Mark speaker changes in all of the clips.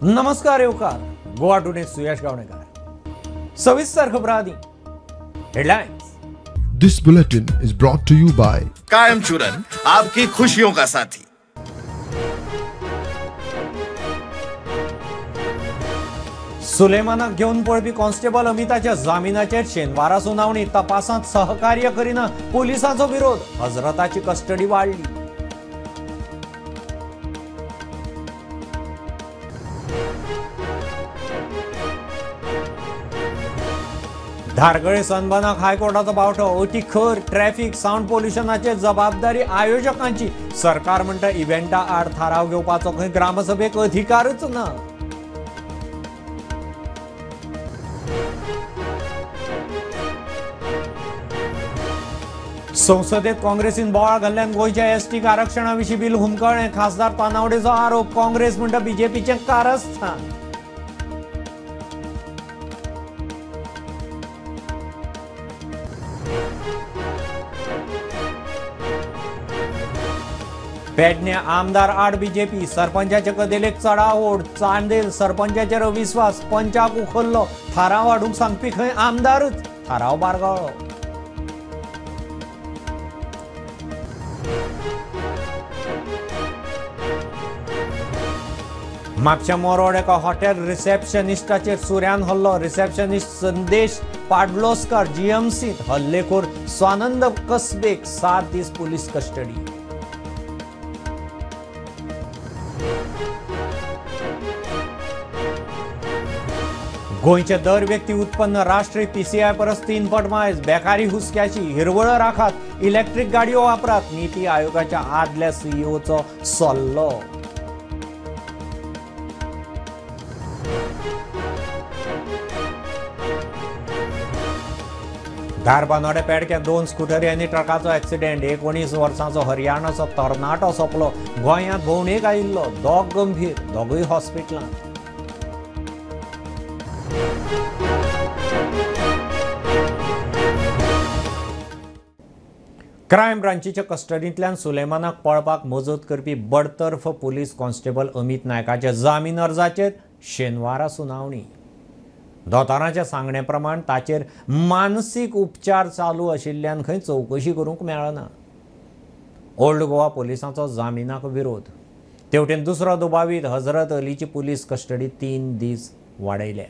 Speaker 1: नमस्कार येवकार गोवा टुडे सुयश गावणेकर सविस्तर खबरां आदी headlines.
Speaker 2: This bulletin is brought to you by
Speaker 3: Kayam Churan, आपकी खुशियों का साथी।
Speaker 1: सुलेमानाक घेवन पळपी कॉन्स्टेबल अमिताच्या जामिनाचेर शेनवारा सुनावणी। तपासांत सहकार्य करिना पोलिसांचो विरोध। हजरताची कस्टडी वाडली। धारगळे सनबर्नाक हायकोर्टाचो बावटो। अती खर ट्रॅफिक सावंड पोल्युशनाचेर जबाबदारी आयोजकांची। सरकार म्हणटा इव्हेंटा आड थाराव घेवपाचो खंय ग्रामसभेक अधिकारच ना। संसदेत काँग्रेसीन बोवाळ घाल्ल्यान गोंयच्या एसटीक आरक्षणा विशीं बिल हुमकळ्ळें। खासदार तानावडेचो आरोप। काँग्रेस म्हणटा बीजेपीचें कारस्थान। पेडणे आमदार आड बीजेपी। सरपंचाचे कदेलेक चडाओड। चांदेल सरपंचाचेर अविस्वास। पंचाक उखल्लो। थाराव हाडूंक सांगपी खंय आमदारूच। थाराव बारगाळो। म्हापशा मोरोड एका हॉटेल रिसेप्शनिस्टाचेर सुऱ्यान हल्लो। रिसेप्शनिस्ट संदेश पाडलोस्कर जीएमसीत। हल्लेखोर स्वानंद कसबेक 7 दीस पुलीस कस्टडी। गोंयचे दर व्यक्ती उत्पन्न राष्ट्रीय पीसीआय परस 3 पट मायज। बेकारी हुसक्याची। हिरवळ राखात, इलेक्ट्रीक गाडयो वापरात। नीती आयोगाच्या आदल्या सीईओचो सल्लो। धारबानोडे पेडक्या 2 स्कुटरी आनी ट्रकाचो एक्सिडेंट। 19 वर्सांचो हरियाणाचो तरणाटो सोंपलो। गोंयांत भोंवडेक आयिल्लो। दोग गंभीर, दोगूय हॉस्पिटलांत। क्रायम ब्रांचीच्या कस्टडींतल्यान सुलेमानाक पळपाक मजत करपी बडतर्फ पुलीस कॉन्स्टेबल अमित नायकाच्या जामीन अर्जाचेर शेनवारा सुनावणी। दोतोराच्या सांगणे प्रमाण ताचेर मानसीक उपचार चालू आशिल्ल्यान खंय चवकशी करूंक मेळना। ओल्ड गोवा पोलिसांचो जामिनाक विरोध। तेवटेन दुसरो दुबावीत हजरत अलीची पुलीस कस्टडी 3 दीस वाडयल्या।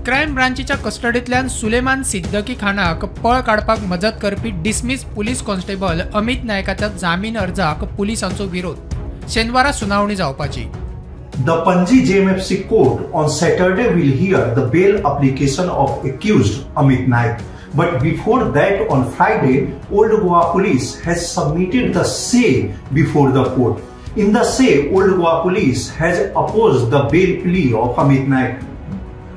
Speaker 4: क्रायम ब्रांचीच्या कस्टडींतल्यान सुलेमान सिद्दकी खानाक पळ काडपाक मजत करपी डिसमिस पुलीस कॉन्स्टेबल अमित नायकाच्या जामीन अर्जाक पुलिसांचो विरोध। शेनवारा सुनावणी जावपाची।
Speaker 5: The Panji JMFC court on Saturday will hear the bail application of accused Amit Naik. But before that, on Friday, Old Goa Police has submitted the say before the court. In the say, Old Goa Police has opposed the bail plea of Amit Naik.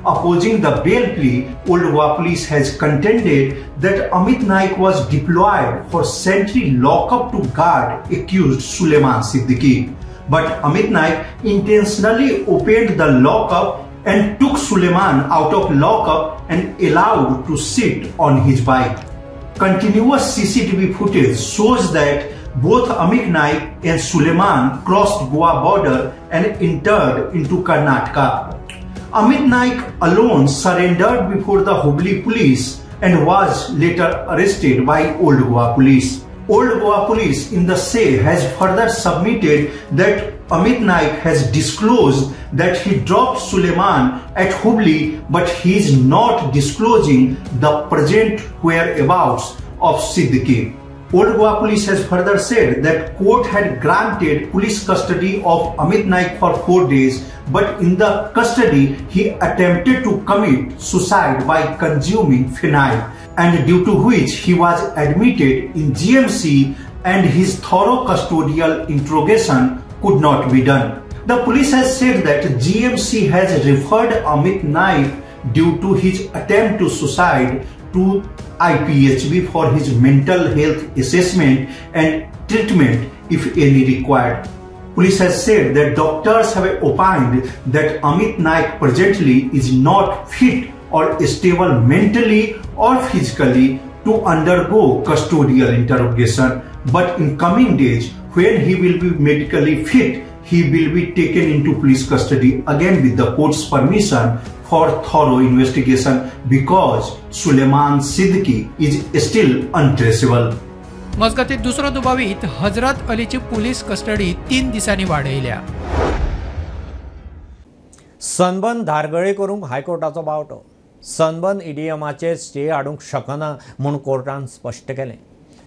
Speaker 5: Opposing the bail plea, Old Goa Police has contended that Amit Naik was deployed for sentry lockup to guard accused Suleiman Siddiqui. But Amit Naik intentionally opened the lockup and took Suleiman out of lockup and allowed to sit on his bike. Continuous CCTV footage shows that both Amit Naik and Suleiman crossed Goa border and entered into Karnataka. Amit Naik alone surrendered before the Hubli police and was later arrested by Old Goa Police. Old Goa Police in the say has further submitted that Amit Naik has disclosed that he dropped Suleiman at Hubli, but he is not disclosing the present whereabouts of Siddiqui. Old Goa Police has further said that court had granted police custody of Amit Naik for 4 days, but in the custody he attempted to commit suicide by consuming phenyl, and due to which he was admitted in GMC and his thorough custodial interrogation could not be done. The police has said that GMC has referred Amit Naik due to his attempt to suicide to IPHB for his mental health assessment and treatment if any required. Police has said that doctors have opined that Amit Naik presently is not fit or stable mentally or physically to undergo custodial interrogation, but in coming days when he will be medically fit, he will be taken into police custody again with the court's permission for thorough investigation because Suleman Siddiqui is still untraceable.
Speaker 4: मजगतीं दुसरो दुबावीत Hazrat अलीची police custody 3 दिसांनी वाडयल्या.
Speaker 1: Sunburn धारगळी करूंक हायकोर्टाचो बावटो. Sunburn ईडीएमाचेर stay हाडूंक शकना म्हूण कोर्टान स्पश्ट केलें.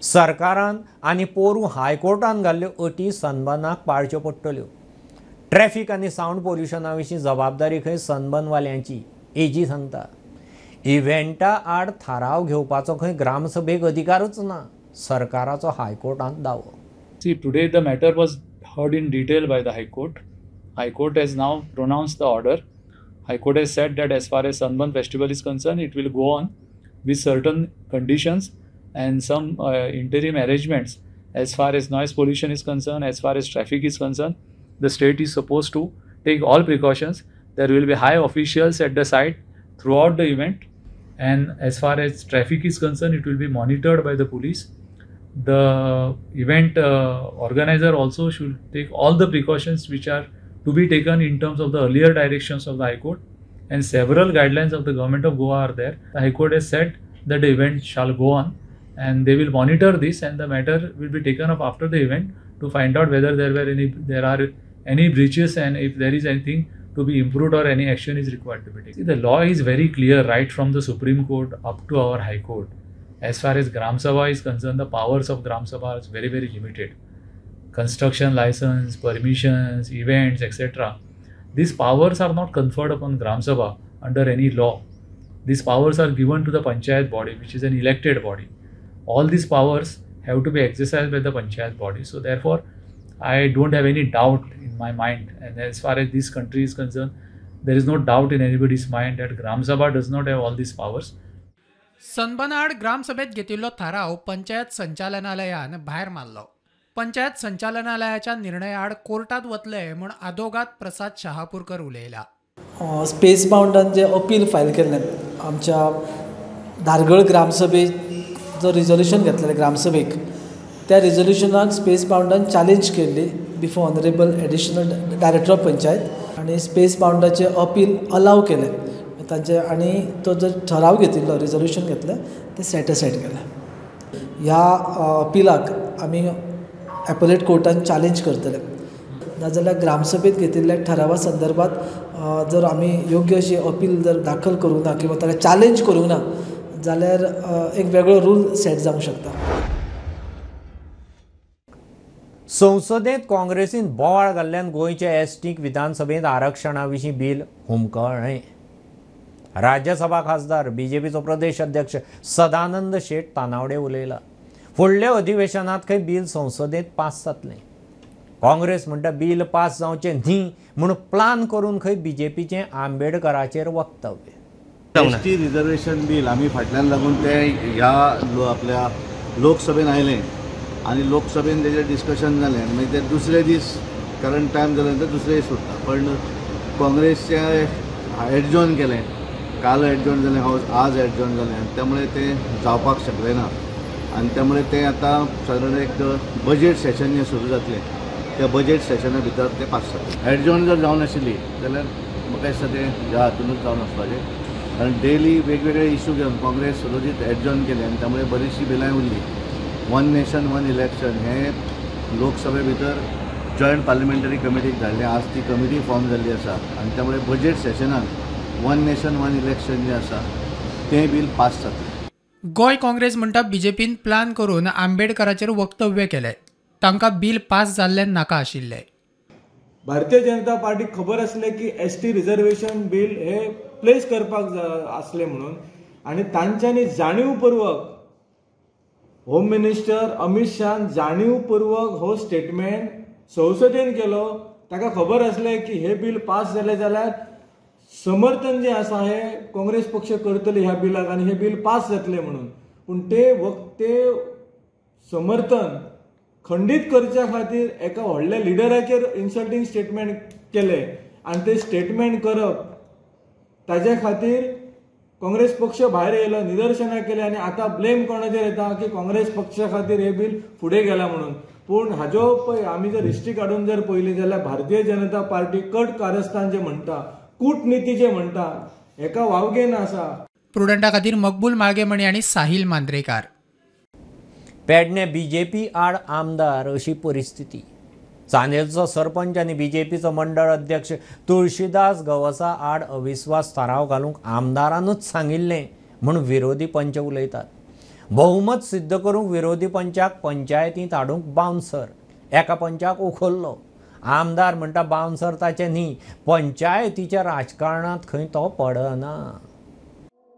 Speaker 1: सरकारान आनी पोरूं हायकोर्टान घाल्ल्यो अटी सनबर्नाक पाळच्यो पडटल्यो. ट्रॅफिक आनी सावंड पोल्युशना विशीं जबाबदारी खंय सनबर्नवाल्यांची, एजी सांगता. इव्हेंटा आड थाराव घेवपाचो खंय ग्रामसभेक अधिकारूच ना, सरकाराचो हायकोर्टांत दावो.
Speaker 6: See, today the matter was heard in detail by the High Court. High Court has now pronounced the order. High Court has said that as far as Sunburn Festival is concerned, it will go on with certain conditions and some interim arrangements. As far as noise pollution is concerned, as far as traffic is concerned, the state is supposed to take all precautions. There will be high officials at the site throughout the event, and as far as traffic is concerned, it will be monitored by the police. The event organizer also should take all the precautions which are to be taken in terms of the earlier directions of the High Court, and several guidelines of the government of Goa are there. The High Court has said that the event shall go on, and they will monitor this, and the matter will be taken up after the event to find out whether there are any breaches and if there is anything to be improved or any action is required to be taken. See, the law is very clear right from the Supreme Court up to our High Court. As far as Gram Sabha is concerned, the powers of Gram Sabha are very, very limited. Construction license, permissions, events, etc. These powers are not conferred upon Gram Sabha under any law. These powers are given to the Panchayat body, which is an elected body. All these powers have to be exercised by the Panchayat body. So therefore, I don't have any doubt in my mind. And as far as this country is concerned, there is no doubt in anybody's mind that Gram Sabha does not have all these powers.
Speaker 4: सनबर्नाआड ग्रामसभेत घेतिल्लो थाराव पंचायत संचालनालयान भायर मारलो. पंचायत संचालनालयाच्या निर्णयाआड कोर्टात वतले म्हूण आदोगाद प्रसाद Shahapurkar उलयला.
Speaker 7: Space बाउंडान जे appeal file केल्लें आमच्या धारगळ ग्रामसभेत जो रिजोल्युशन घेतलेलें ग्रामसभेक, त्या रिजोल्युशनाक स्पेस बाउंडान चॅलेंज केल्ली before honourable additional director of panchayat, आनी स्पेस बाउंडाचें अपील अलाव केलें तांचे, आनी तो जर ठराव घेतिल्लो रिजोल्युशन घेतलें तें सेट असायड केलें. ह्या अपिलाक आमी एपलेट कोर्टान चॅलेंज करतले, नाजाल्यार ग्रामसभेत घेतिल्ल्या ठरावा संदर्भात जर आमी योग्य अशी अपील जर दाखल करूंक ना किंवा ताका चॅलेंज करूंक ना जाल्यार एक वेगळो रूल सेट जावंक शकता.
Speaker 1: संसदेंत काँग्रेसीन बोवाळ घाल्ल्यान गोंयच्या एसटीक विधानसभेंत आरक्षणा विशीं बील हुमकळ्ळें. राज्यसभा खासदार बीजेपीचो प्रदेश अध्यक्ष सदानंद शेट तानावडे उलयला. फुडल्या अधिवेशनात खंय बील संसदेंत पास जातलें. काँग्रेस म्हणटा बील पास जावचें न्ही म्हूण प्लान करून खंय बीजेपीचें आंबेडकराचेर वक्तव्य.
Speaker 3: एसटी रिजर्वेशन बील आमी फाटल्यान लागून तें ह्या आपल्या लोकसभेन आयलें आनी लोकसभेन तेजेर डिस्कशन जालें आनी मागीर ते दुसरे दीस, कारण टायम जाले नंतर दुसरे दीस उरता, पण काँग्रेसचें एडजॉन केलें, काल एडजॉन जालें हावज, आज एडजॉन जालें आनी त्यामुळे तें जावपाक शकलें ना आनी त्यामुळे तें आतां सादारण एक बजेट सेशन जें सुरू जातलें त्या बजेट सेशना भितर तें पास जातलें. एडजॉन जर जावन आशिल्ली जाल्यार म्हाका दिसता तें ह्या हातूनच जावन वचपाचें, कारण डेली वेगवेगळे इशू घेवन काँग्रेस रोजीत एडजॉन केलें आनी त्यामुळे बरीचशीं बिलां उरलीं. वन नेशन वन इलेक्शन हें लोकसभे भितर जॉयंट पार्लिमेंटरी कमिटीक धाडलें, आज ती कमिटी फॉर्म जाल्ली आसा आनी त्यामुळे बजेट सेशनान वन नेशन वन इलेक्शन जें आसा तें बील पास जातलें.
Speaker 4: गोंय काँग्रेस म्हणटा बीजेपीन प्लान करून आंबेडकराचेर वक्तव्य केलें, तांकां बील पास जाल्लें नाका आशिल्लें.
Speaker 8: भारतीय जनता पार्टीक खबर आसलें की एसटी रिजर्वेशन बील हे प्लेस करपाक आसलें म्हणून, आनी तांच्यांनी जाणीवपूर्वक होम मिनिस्टर अमित शाहन जाणीवपूर्वक हो स्टेटमेंट संसदेन केलो. ताका खबर आसलें की हे बील पास जालें जाल्यार समर्थन जें आसा हें काँग्रेस पक्ष करतले ह्या बिलाक आनी हें बील पास जातलें म्हणून, पूण ते समर्थन खंडीत करच्या खातीर एका व्हडल्या लिडराचेर इन्सल्टींग स्टेटमेंट केलें आनी ते स्टेटमेंट करप ताजे खातीर काँग्रेस पक्ष भायर येयलो, निदर्शनां केली आनी आतां ब्लेम कोणाचेर येता की काँग्रेस पक्षा खातीर हें बील फुडें गेलां म्हणून. पूण हाजो पळय आमी जर हिस्ट्री काडून जर पळयली जाल्यार भारतीय जनता पार्टी कट कारस्थान जे म्हणटा, कूटनिती जे म्हणटा, हेका वावगेन आसा.
Speaker 4: प्रुडंटा खातीर मकबूल माळगेमणी आनी साहिल मांद्रेकार.
Speaker 1: पेडणे बीजेपी आड आमदार अशी परिस्थिती. चांदेलचो सरपंच आनी बीजेपीचो मंडळ अध्यक्ष तुळशीदास गवसा आड अविस्वास थाराव घालूंक आमदारानूच सांगिल्लें म्हूण विरोधी पंच उलयतात. बहुमत सिद्ध करूंक विरोधी पंचाक पंचायतींत हाडूंक बाउन्सर एका पंचाक उखल्लो. आमदार म्हणटा बाउन्सर ताचें न्ही, पंचायतीच्या राजकारणांत खंय तो पडना.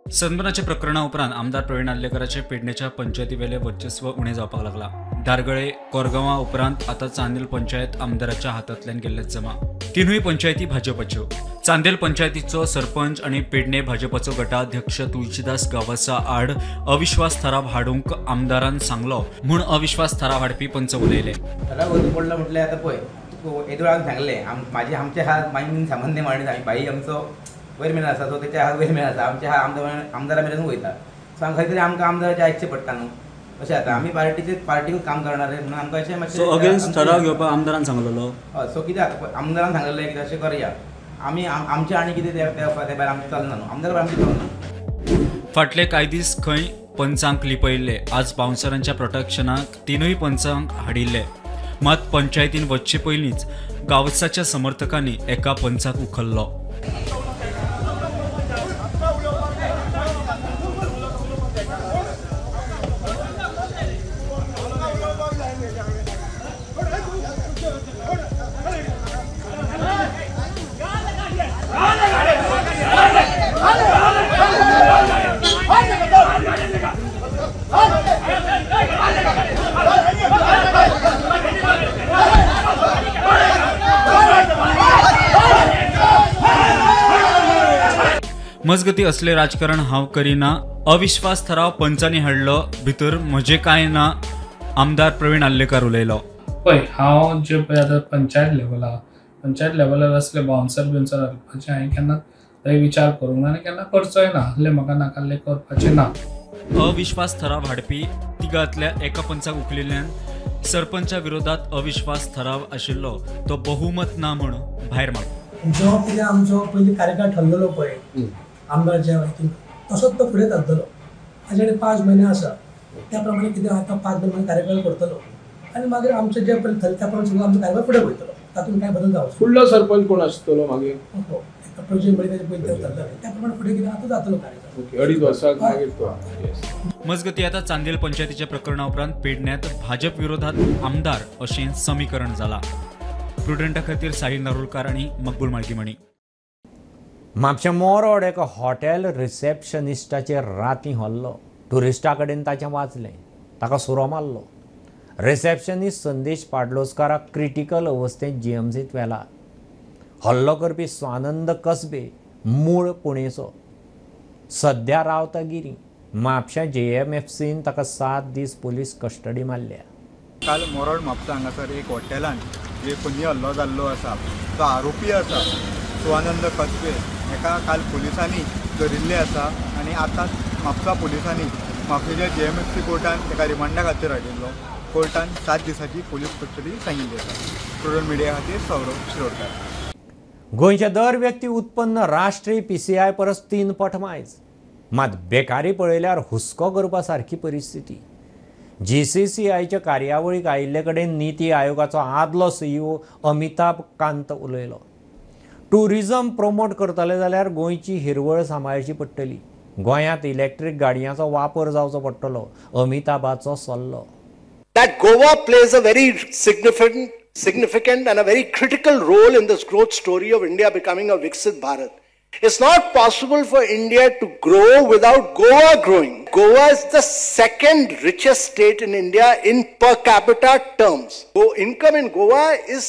Speaker 9: सनबर्नाच्या प्रकरणा उपरांत आमदार प्रवीण आर्लेकराचे पेडणेच्या पंचायतीवेले वर्चस्व उणें जावपाक लागला. धारगळे कोरगांवा उपरांत आतां चांदेल पंचायत आमदाराच्या हातांतल्यान गेल्ले जमा. तिनूय पंचायती भाजपाच्यो. चांदेल पंचायतीचो सरपंच आनी पेडणे भाजपाचो गटाध्यक्ष तुळशीदास गावसा आड अविश्वास थाराव हाडूंक आमदारान सांगलो म्हूण अविश्वास थाराव हाडपी पंच उलयले.
Speaker 10: थाराव पडलो म्हटल्यार आतां पळय येदोळान सांगलें माझे आमचे हात मागीर सामान्य मांडणी आमी बाई आमचो वयर मेरेन आसा, सो तेच्या हात वयर मेरेन आसा, आमच्या हा आमदारा मेरेन वयता. सो आमकां खंय तरी आमकां आमदाराचें आयकचें पडटा न्हू. अशें जाता आमी पार्टीकूच काम करणार म्हणून आमकां अशें मातशें
Speaker 9: अगेन्स्ट ठराव घेवपाक आमदारान सांगलेलो.
Speaker 10: हय, सो कितें जाता आमदारान सांगलेलें कितें अशें करया आमी आमचें आनी कितें त्या भायर आमचें चलना न्हू, आमदार भायर आमचें चलना.
Speaker 9: फाटले कांय दीस खंय पंचांक लिपयिल्ले, आज बाउन्सरांच्या प्रोटेक्शनाक तिनूय पंचांक हाडिल्ले. मात पंचायतीन वचचे पयलींच गावसाच्या समर्थकांनी एका पंचाक उखल्लो. मजगती असले राजकारण हांव करिना, अविश्वास थाराव पंचांनी हाडलो, भितर म्हजें कांय ना, आमदार प्रवीण आर्लेकर उलयलो.
Speaker 11: पळय हांव जे पळय आतां पंचायत लेवलार, पंचायत लेवलार असले बाउन्सर बिन्सर हाडपाचें हांवें केन्ना विचार करूंक ना आनी केन्ना करचोय ना. असले म्हाका नाकाल्ले करपाचें ना.
Speaker 9: अविश्वास थाराव हाडपी तिगांतल्या एका पंचाक उखलिल्ल्यान सरपंचा विरोधात अविश्वास थाराव आशिल्लो तो बहुमत ना म्हूण भायर मारलो.
Speaker 12: जो कितें आमचो पयलीं कार्यकाळ ठरलेलो पळय आमदारच्या हितून तसोच तो फुडें चलतलो. ताजे आनी 5 म्हयने आसा त्या प्रमाणे कितें आतां 5 म्हयने कार्यकाळ करतलो आनी मागीर आमचें जें पयलीं थरलें त्या प्रमाणे सगळो आमचो कार्यकाळ फुडें वयतलो, तातूंत कांय बदल जावचो.
Speaker 8: फुडलो सरपंच कोण आसतलो मागीर?
Speaker 12: हो, प्रोजेक्ट पळय ताजे पयलीं थरलें त्या प्रमाणे फुडें कितें आतां जातलो कार्यकाळ.
Speaker 8: ओके, 2.5 वर्सां मागीर तो.
Speaker 9: मजगती आतां चांदेल पंचायतीच्या प्रकरणा उपरांत पेडण्यांत भाजप विरोधात आमदार अशें समीकरण जालां. प्रुडंटा खातीर साहिल नारुलकार आनी मकबूल माळगीमणी.
Speaker 1: म्हापशें मोरोड एका हॉटेल रिसेप्शनिस्टाचेर रातीं हल्लो. ट्युरिस्टा कडेन ताचें वाचलें, ताका सुरो मारलो. रिसेप्शनिस्ट संदेश पाडलोस्काराक क्रिटिकल अवस्थेंत जीएमसींत व्हेला. हल्लो करपी स्वानंद कसबे मूळ पुणेचो, सद्या रावता गिरी. म्हापशें जेएमएफसीन ताका 7 दीस पुलीस कस्टडी मारल्या.
Speaker 13: काल मोरोड म्हापसा हांगासर एक हॉटेलान जे खुनी हल्लो जाल्लो आसा तो आरोपी आसा स्वानंद कसबे हेका काल पुलिसांनी धरिल्ले आसा आनी आतां म्हापसा पुलिसांनी म्हापशेच्या जेएमएफसी कोर्टान ताका रिमांडा खातीर हाडिल्लो. कोर्टान 7 दिसांची पुलीस कस्टडी सांगिल्ली आसा. प्रुडंट मिडिया खातीर सौरभ शिरोडकर.
Speaker 1: गोंयच्या दर व्यक्ती उत्पन्न राष्ट्रीय पीसीआय परस 3 पट मायज. मात बेकारी पळयल्यार हुस्को करपा सारकी परिस्थिती. जीसीसीआयच्या कार्यावळीक आयिल्ले कडेन नीती आयोगाचो आदलो सीईओ अमिताभ कांत उलयलो. टुरिझम प्रमोट करतले जाल्यार गोंयची हिरवळ सांबाळची पडटली. गोंयांत इलेक्ट्रीक गाडयांचो वापर जावचो पडटलो, अमिताभाचो सल्लो.
Speaker 14: That Goa plays a very significant and a very critical role in this growth story of India becoming a Viksit Bharat. It's not possible for India to grow without Goa growing. Goa is the second richest state in India in per capita terms. So income in Goa is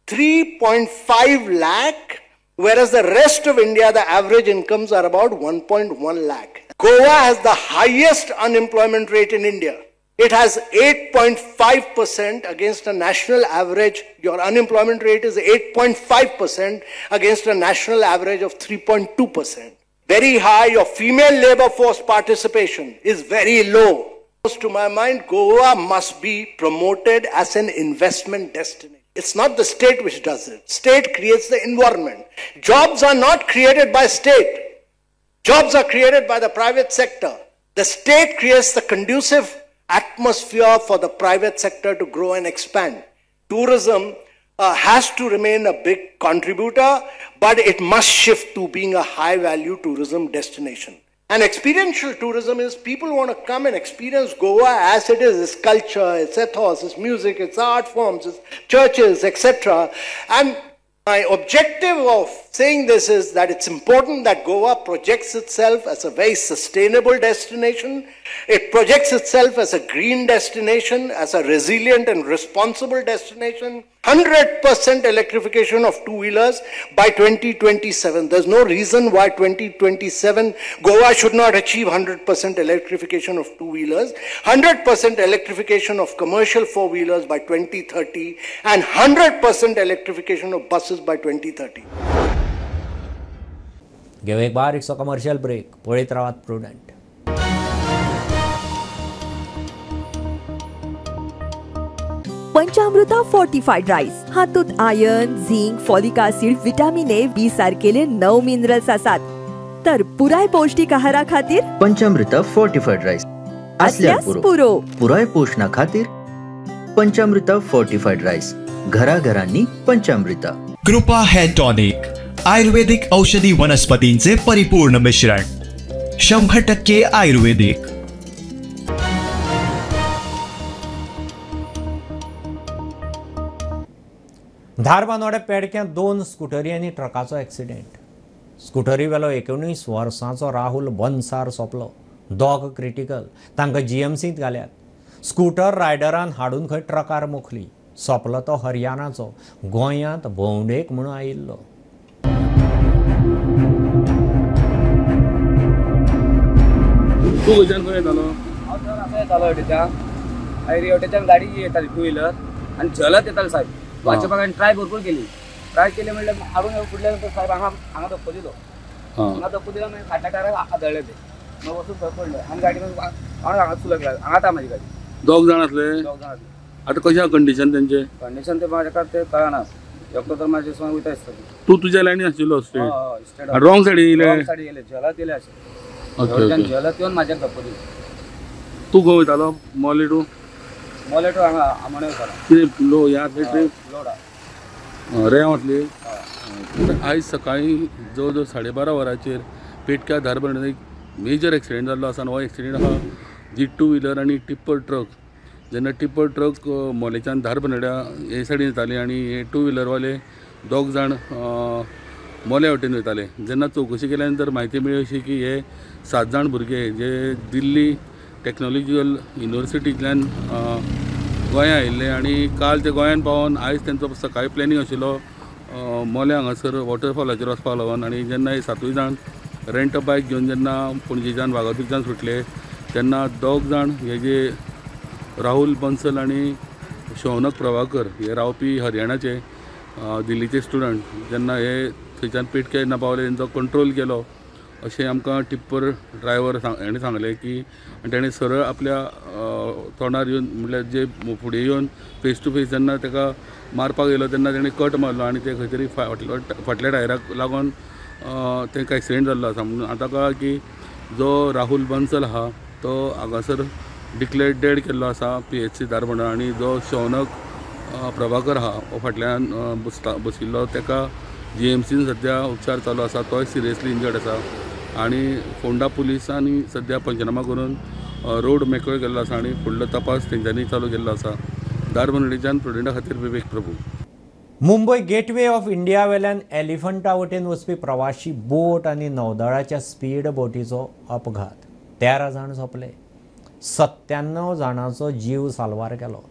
Speaker 14: 3.5 lakh, whereas the rest of India, the average incomes are about 1.1 lakh. Goa has the highest unemployment rate in India. It has 8.5% against a national average. Your unemployment rate is 8.5% against a national average of 3.2%. Very high. Your female labor force participation is very low. To my mind, Goa must be promoted as an investment destination. It's not the state which does it. State creates the environment. Jobs are not created by state. Jobs are created by the private sector. The state creates the conducive atmosphere for the private sector to grow and expand. Tourism has to remain a big contributor, but it must shift to being a high-value tourism destination. And experiential tourism is people want to come and experience Goa as it is, its culture, its ethos, its music, its art forms, its churches, etc. And my objective of saying this is that it's important that Goa projects itself as a very sustainable destination. It projects itself as a green destination, as a resilient and responsible destination. 100% electrification of two-wheelers by 2027. There's no reason why 2027 Goa should not achieve 100% electrification of two-wheelers, 100% electrification of commercial four-wheelers by 2030, and 100% electrification of buses by 2030.
Speaker 1: घेऊ एक बारीकसो commercial break. पळयत रावात Prudent.
Speaker 15: पंचामृता fortified rice हातूंत iron, zinc, folic acid, vitamin A, B सारकेले 9 minerals आसात. तर पुराय पौष्टिक आहारा खातीर
Speaker 16: पंचामृता फोर्टिफाईड राईस असल्यास पुरो. पुराय पोषणा खातीर पंचामृता फोर्टिफाईड राईस, घराघरांनी पंचामृता.
Speaker 17: कृपा हेअर टॉनिक, आयुर्वेदिक औषधी वनस्पतींचे परिपूर्ण मिश्रण, 100% आयुर्वेदिक.
Speaker 1: धारबांदोडे पेडक्यां 2 स्कुटरी आनी ट्रकाचो एक्सिडेंट. स्कुटरी वेलो 19 वर्सांचो राहुल बन्सार सोंपलो. दोग क्रिटिकल, तांकां जीएमसींत घाल्यात. स्कुटर रायडरान हाडून खंय ट्रकार मोखली. सोंपलो तो हरियाणाचो, गोंयांत भोंवडेक म्हणून आयिल्लो.
Speaker 18: तूं खंयच्यान खंय येतालो?
Speaker 10: हांव सर हांगा येतालो हेवटेच्यान. मागीर हेवटेच्यान गाडी येताली टू व्हिलर आनी झलत येताली साहेब. वाचपाक हांवें ट्राय भरपूर केली. ट्राय केली म्हणल्यार हाडून फुडल्या नंतर साहेब हांगा हांगा धक्को दिलो. हांगा धक्को दिलो मागीर फाटल्या टायराक आदळ्ळे ते, मागीर वचून थंय पडले आनी गाडी हांगा हांगा सुलगला. हांगाच आहा म्हाजी गाडी.
Speaker 18: दोग जाण आसले?
Speaker 10: दोग जाण आसले.
Speaker 18: आतां कशें कंडिशन तेंचें?
Speaker 10: कंडिशन ते म्हाका तें कळना. एकटो तर म्हाजे सुमार वयता दिसता.
Speaker 18: तूं तुज्या लायनी आशिल्लो स्ट्रेट? रॉंग सायडीन येयले?
Speaker 10: रॉंग सायडीन येयले, झलत येयले अशें. झलत येवन म्हाज्याक धक्को दिलो.
Speaker 18: तूं खंय वयतालो? मोले टू?
Speaker 10: मोले टू हांगा आमोणे वयतालो.
Speaker 18: कितें लो ह्या ट्रीप?
Speaker 10: लोड आहा.
Speaker 18: रेंव आसली? आयज सकाळीं जवळ जवळ 12:30 वरांचेर पेटक्या धारबांदोड्यां एक मेजर एक्सिडेंट जाल्लो आसा. आनी हो एक्सिडेंट आहा जी टू व्हिलर आनी टिप्पर ट्रक. जेन्ना टिप्पर ट्रक मोलेच्यान धारबांदोड्या हे सायडीन येताली आनी हे टू व्हिलरवाले दोग जाण मोल्या वटेन वयताले. जेन्ना चवकशी केल्या नंतर म्हायती मेळ्ळी अशी की हे 7 जाण भुरगे जे दिल्ली टॅक्नोलॉजिकल युनिवर्सिटींतल्यान गोंया आयिल्ले आनी काल ते गोंयान पावोन आयज तेंचो सकाळीं प्लॅनिंग आशिल्लो मोल्या हांगासर वॉटरफॉलाचेर वचपाक लागून. आनी जेन्ना हे 7 जाण रेंट बायक घेवन जेन्ना पणजेच्यान वागातोरच्यान सुटले तेन्ना दोग जाण हे जे राहुल बन्सल आनी शौनक प्रभाकर हे रावपी हरियाणाचे दिल्लीचे स्टुडंट, जेन्ना हे थंयच्यान पेटक्या जेन्ना पावले तेंचो कंट्रोल केलो अशें आमकां टिप्पर ड्रायवर हेणें सांगलें की आनी तेणें सरळ आपल्या तोंडार येवन म्हळ्यार जे फुडें येवन फेस टू फेस जेन्ना ताका मारपाक येयलो तेन्ना तेणें कट मारलो आनी ते खंय तरी फाटल्या टायराक लागून तांकां एक्सिडेंट जाल्लो आसा. म्हणून आतां कळ्ळां की जो राहुल बन्सल आहा तो हांगासर डिक्लेअर्ड डेड केल्लो आसा PHC Dharbandora आनी जो शौनक प्रभाकर आहा हो फाटल्यान बशिल्लो ताका जीएमसीन सद्या उपचार चालू आसा, तोय सिरियसली इंजर्ड आसा. आनी फोंडा पुलिसांनी सद्या पंचनामा करून रोड मेकळो केल्लो आसा आनी फुडलो तपास तेंच्यांनी चालू केल्लो आसा. धारबांदोडेच्यान प्रुडंटा खातीर Vivek Prabhu.
Speaker 1: Mumbai gateway of India वेल्यान एलिफंटा वटेन वचपी प्रवाशी बोट आनी नौदळाच्या स्पीड बोटीचो अपघात. 13 जाण सोंपले, 97 जाणांचो जीव साल्वार केलो.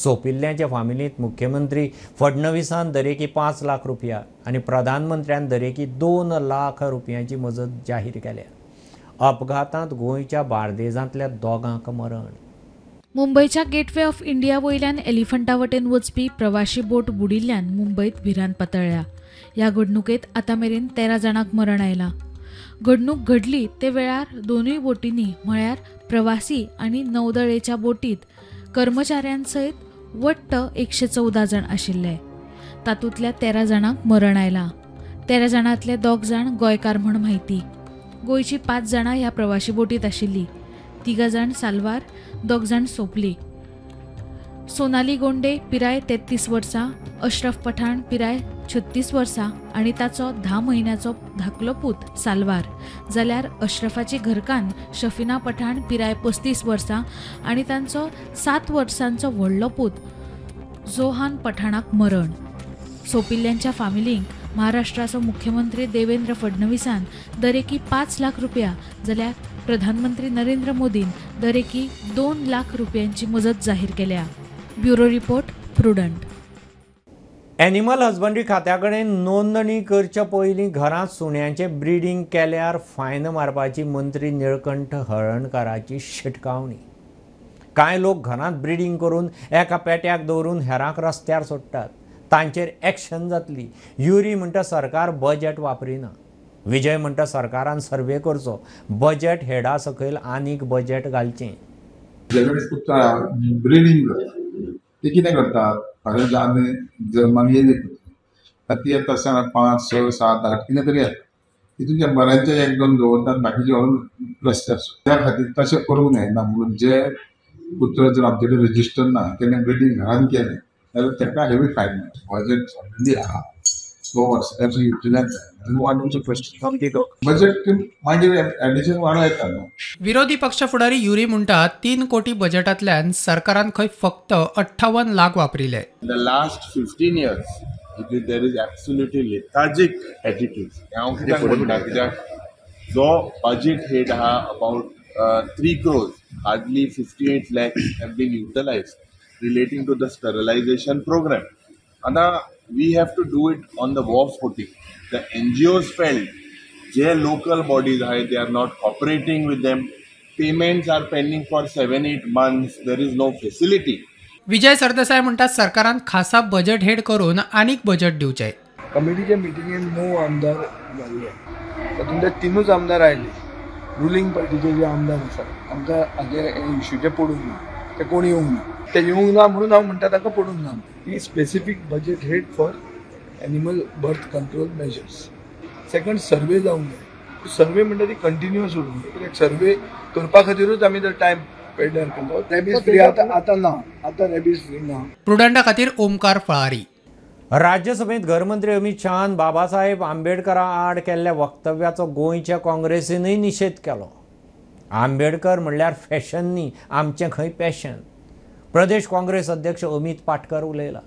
Speaker 1: सोंपिल्ल्यांच्या फामिलींत मुख्यमंत्री फडणवीसान दरेकी 5 लाख रुपया आनी प्रधानमंत्र्यान दरेकी 2 लाख रुपयांची मजत जाहीर केल्या. अपघातांत गोंयच्या बार्देजांतल्या दोगांक मरण.
Speaker 19: मुंबयच्या गेटवे ऑफ इंडिया वयल्यान एलिफंटा वटेन वचपी प्रवाशी बोट बुडिल्ल्यान मुंबयत भिरांत पातळ्ळ्या. ह्या घडणुकेंत आतां मेरेन 13 जाणांक मरण आयलां. घडणूक घडली ते वेळार दोनूय बोटींनी म्हळ्यार प्रवासी आनी नौदळेच्या बोटीत कर्मचाऱ्यांसयत वट्ट 114 जाण आशिल्ले. तातूंतल्या 13 जाणांक मरण आयलां. 13 जाणांतले 2 जाण गोंयकार म्हूण म्हायती. गोंयची 5 जाणां ह्या प्रवाशी बोटीत आशिल्ली. 3 जाण साल्वार, 2 जाण सोपली. सोनाली गोंडे पिराय 33 वर्सां, अशरफ पठाण पिराय 36 वर्सां आनी ताचो 10 म्हयन्याचो धाकलो पूत साल्वार, जाल्यार अशरफाची घरकान्न शफिना पठाण पिराय 35 वर्सां आनी तांचो 7 वर्सांचो व्हडलो पूत जोहान पठाणाक मरण. सोंपिल्ल्यांच्या फामिलींक महाराष्ट्राचो मुख्यमंत्री देवेंद्र फडणवीसान दरेकी 5 लाख रुपया, जाल्यार प्रधानमंत्री नरेंद्र मोदीन दरेकी 2 लाख रुपयांची मजत जाहीर केल्या. Bureau report, Prudent.
Speaker 1: Animal husbandry खात्या कडेन नोंदणी करच्या पयलीं घरांत सुण्यांचें ब्रिडींग केल्यार फायन मारपाची मंत्री निळकंठ हळर्णकाराची शिटकावणी. कांय लोक घरांत ब्रिडींग करून एका पेट्याक दवरून हेरांक रस्त्यार सोडटात, तांचेर एक्शन जातली. युरी म्हणटा सरकार बजेट वापरिना. विजय म्हणटा सरकारान सर्वे करचो, बजेट हेडा सकयल आनीक बजेट घालचें.
Speaker 20: ब्रिडींग ते कितें करतात, फाल्यां जल्माक येयले ती येता आसतना 5, 6, 7, 8 कितें तरी येता, तितून शंबरांचे 1, 2 दवरतात, बाकीचे व्हरून रस्त्यार. त्या खातीर तशें करूंक जायना म्हणून जे कुत्रो जर आमचे कडेन रजिस्टर ना तेणें ब्रिडींग घरान केलें जाल्यार ताका हेवी फायन. बजेट ऑलरेडी आहा, तो वर्साचो युटिलायज बजेट मागीर एडिशन वाडो येता न्हू.
Speaker 4: विरोधी पक्ष फुडारी युरी म्हणटा 3 कोटी बजेटांतल्यान सरकारान खंय फक्त 58 lakh वापरिले.
Speaker 21: The last 15 years there is absolutely lethargic attitude. हांव कित्याक म्हणटा, कित्याक जो बजेट हेड आहा about 3 crores, hardly 58 lakhs have been utilised relating to the sterilisation programme. आतां we have to do it on the war footing. The NGOs felt J local bodies आहाय they are not cooperating with them, payments are pending for 7-8 months, there is no facility.
Speaker 4: Vijay Sardesai म्हणटा सरकारान खासा budget head करून आनीक budget दिवचें.
Speaker 22: कमिटीच्या मिटिंगेन 9 आमदार जाल्ले, तातूंत ते 3 आमदार आयले. रुलींग पार्टीचे जे आमदार आसात आमकां हाजे इश्यूचें पडूंक ना, ते कोण येवंक ना, ते येवंक ना म्हणून हांव म्हणटा तांकां पडूंक ना. ही specific budget head for animal birth control measures. Second, survey जावंक जाय. सर्वे म्हणटा ती कंटिन्युअस उरूंक जाय, कित्याक सर्वे करपा खातीरूच आमी जर टायम पेड्ड्यार करता. रॅबीज फ्री आतां आतां ना, आतां रॅबीज फ्री ना.
Speaker 4: प्रुडंटा खातीर ओमकार फळारी.
Speaker 1: राज्यसभेंत घरमंत्री अमित शहान बाबासाहेब आंबेडकरा आड केल्ल्या वक्तव्याचो गोंयच्या काँग्रेसीनूय निशेध केलो. आंबेडकर म्हणल्यार फॅशन न्ही, आमचें खंय पॅशन. प्रदेश काँग्रेस अध्यक्ष अमित पाटकर उलयला.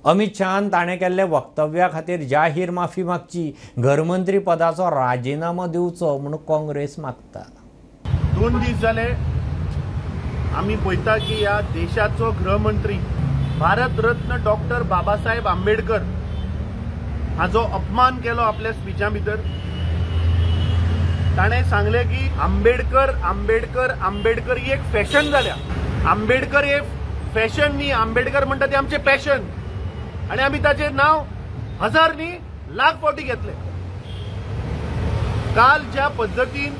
Speaker 1: अमित शहान ताणें केल्ल्या वक्तव्या खातीर जाहीर माफी मागची, घरमंत्री पदाचो राजिनामो दिवचो म्हूण काँग्रेस मागता.
Speaker 23: 2 दीस जाले आमी पळयता की ह्या देशाचो गृहमंत्री भारतरत्न डॉक्टर बाबासाहेब आंबेडकर हाजो अपमान केलो आपल्या स्पिचा भितर. ताणें सांगलें की आंबेडकर आंबेडकर आंबेडकर ही एक फॅशन जाल्या. आंबेडकर हे फॅशन न्ही, आंबेडकर म्हणटा ते आमचें पॅशन आनी आमी ताचें नांव 1000 न्ही लाख फावटी घेतले. काल ज्या पद्दतीन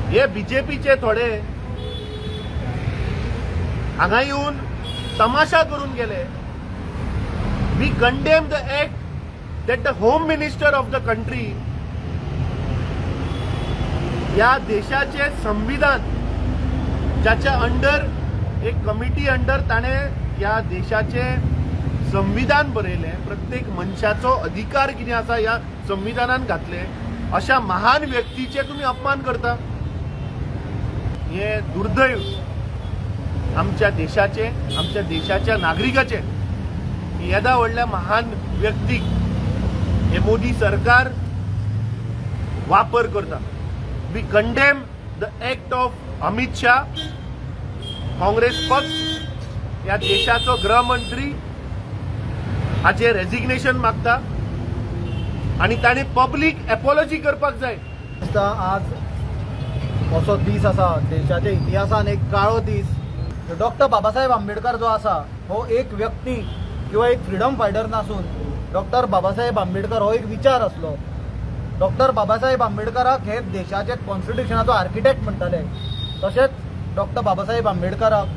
Speaker 23: हे बीजेपीचे थोडे हांगा येवन तमाशा करून गेले, we condemn the act that the home minister of the country ह्या देशाचे संविधान ज्याच्या अंडर एक कमिटी अंडर ताणें ह्या देशाचे संविधान बरयलें, प्रत्येक मनशाचो अधिकार कितें आसा ह्या संविधानान घातलें, अशा महान व्यक्तीचे तुमी अपमान करता. हे दुर्दैव आमच्या देशाचे, आमच्या देशाच्या नागरिकाचे. येदा व्हडल्या महान व्यक्तीक हे मोदी सरकार वापर करता. We condemn the act of Amit Shah. Congress पक्ष ह्या देशाचो गृहमंत्री हाचे रेजिग्नेशन मागता आनी ताणें पब्लीक एपोलॉजी करपाक जाय.
Speaker 24: आज असो दीस आसा देशाच्या इतिहासान एक काळो दीस. डॉक्टर बाबासाहेब आंबेडकर जो आसा हो एक व्यक्ती किंवा एक फ्रिडम फायटर नासून डॉक्टर बाबासाहेब आंबेडकर हो एक विचार आसलो. डॉक्टर बाबासाहेब आंबेडकराक हे देशाचे कॉन्स्टिट्युशनाचो आर्किटेक्ट म्हणटाले. तशेंच डॉक्टर बाबासाहेब आंबेडकराक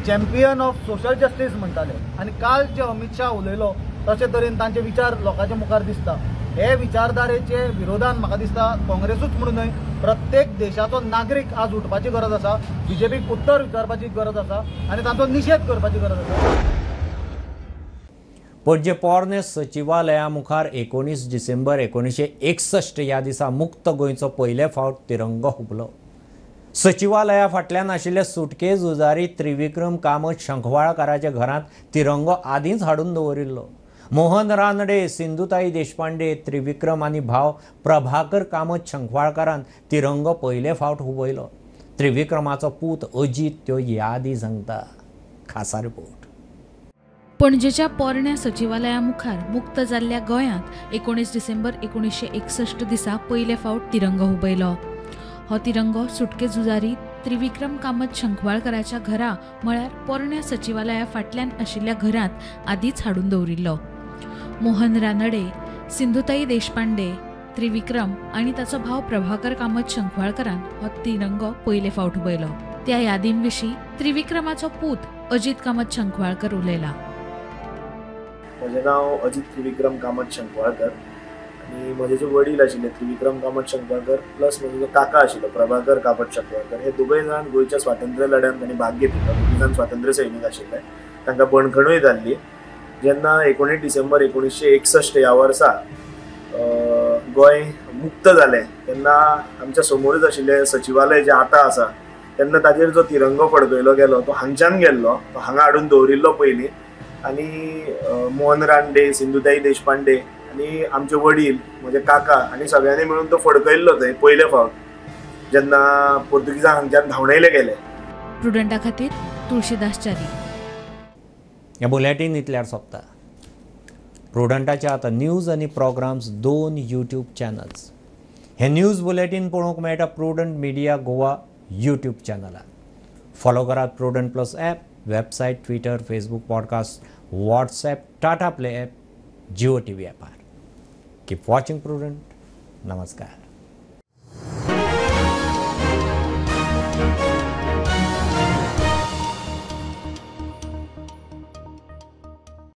Speaker 24: चॅम्पियन ऑफ सोशल जस्टीस म्हणटाले आनी काल जे अमित शाह उलयलो तशे तरेन तांचे विचार लोकांच्या मुखार दिसता. हे विचारधारेचे विरोधान म्हाका दिसता काँग्रेसूच म्हणून न्हय, प्रत्येक देशाचो नागरीक आज उठपाची गरज आसा, बीजेपीक उत्तर विचारपाची गरज आसा आनी तांचो निशेध करपाची गरज आसा.
Speaker 1: पणजे पोरणे सचिवालया मुखार 19 डिसेंबर 1961 ह्या दिसा मुक्त गोंयचो पयले फावट तिरंगो हुबलो. सचिवालया फाटल्यान आशिल्ले सुटके झुजारी त्रिविक्रम कामत शंखवाळकाराच्या घरांत तिरंगो आदींच हाडून दवरिल्लो. मोहन रानडे, सिंधुताई देशपांडे, त्रिविक्रम आनी भाव प्रभाकर कामत शंखवाळकारान तिरंगो पयले फावट हुबयलो. त्रिविक्रमाचो पूत अजीत त्यो यादी सांगता. खासा रिपोर्ट.
Speaker 19: पणजेच्या पोरण्या सचिवालया मुखार मुक्त जाल्ल्या गोंयांत 19 डिसेंबर 1961 दिसा पयले फावट तिरंगो हुबयलो. हो तिरंगो सुटके झुजारी त्रिविक्रम कामत शंखवाळकाराच्या घरा म्हळ्यार पोरण्या सचिवालया फाटल्यान आशिल्ल्या घरांत आदींच हाडून दवरिल्लो. मोहन रानडे, सिंधुताई देशपांडे, त्रिविक्रम आनी ताचो भाव प्रभाकर कामत शंखवाळकारान हो तिरंगो पयले फावट हुबयलो. त्या यादीं विशीं त्रिविक्रमाचो पूत अजीत कामत शंखवाळकर उलयला.
Speaker 2: म्हजें नांव अजीत त्रिविक्रम कामत शंखवाळकर आनी म्हजे जे वडील आशिल्ले त्रिविक्रम कामत शंखवाळकर प्लस म्हजो जो काका आशिल्लो प्रभाकर कामत शंखवाळकर, हे दोगूय जाण गोंयच्या स्वातंत्र्य लढ्यांत तांणी भाग घेतिल्लो. दोगूय जाण स्वातंत्र्य सैनीक आशिल्ले, तांकां बंदखणूय जाल्ली. जेन्ना 19 डिसेंबर 1961 ह्या वर्सा गोंय मुक्त जालें तेन्ना आमच्या समोरूच आशिल्लें सचिवालय जें आतां आसा तेन्ना ताजेर जो तिरंगो फडकयलो गेलो तो हांगच्यान गेल्लो, तो हांगा हाडून दवरिल्लो पयलीं. आनी मोहन रानडे, सिंधुताई देशपांडे आनी आमचे वडील, म्हजे काका आनी सगळ्यांनी मेळून तो फडकयल्लो थंय पयले फावट जेन्ना पोर्तुगीजांक हांगच्यान धांवडायले गेले.
Speaker 19: प्रुडंटा खातीर तुळशीदास च्यारी.
Speaker 1: ह्या बुलेटीन इतल्यार सोंपता. प्रुडंटाच्या आतां न्यूज आनी प्रोग्राम्स 2 यूट्यूब चॅनल्स. हे न्यूज बुलेटीन पळोवंक मेळटा प्रुडंट मिडिया गोवा यूट्यूब चॅनलार. फॉलो करात Prudent plus app, website, Twitter, Facebook, podcast, WhatsApp, Tata Play app, Jio TV ॲपार. Keep watching Prudent. नमस्कार.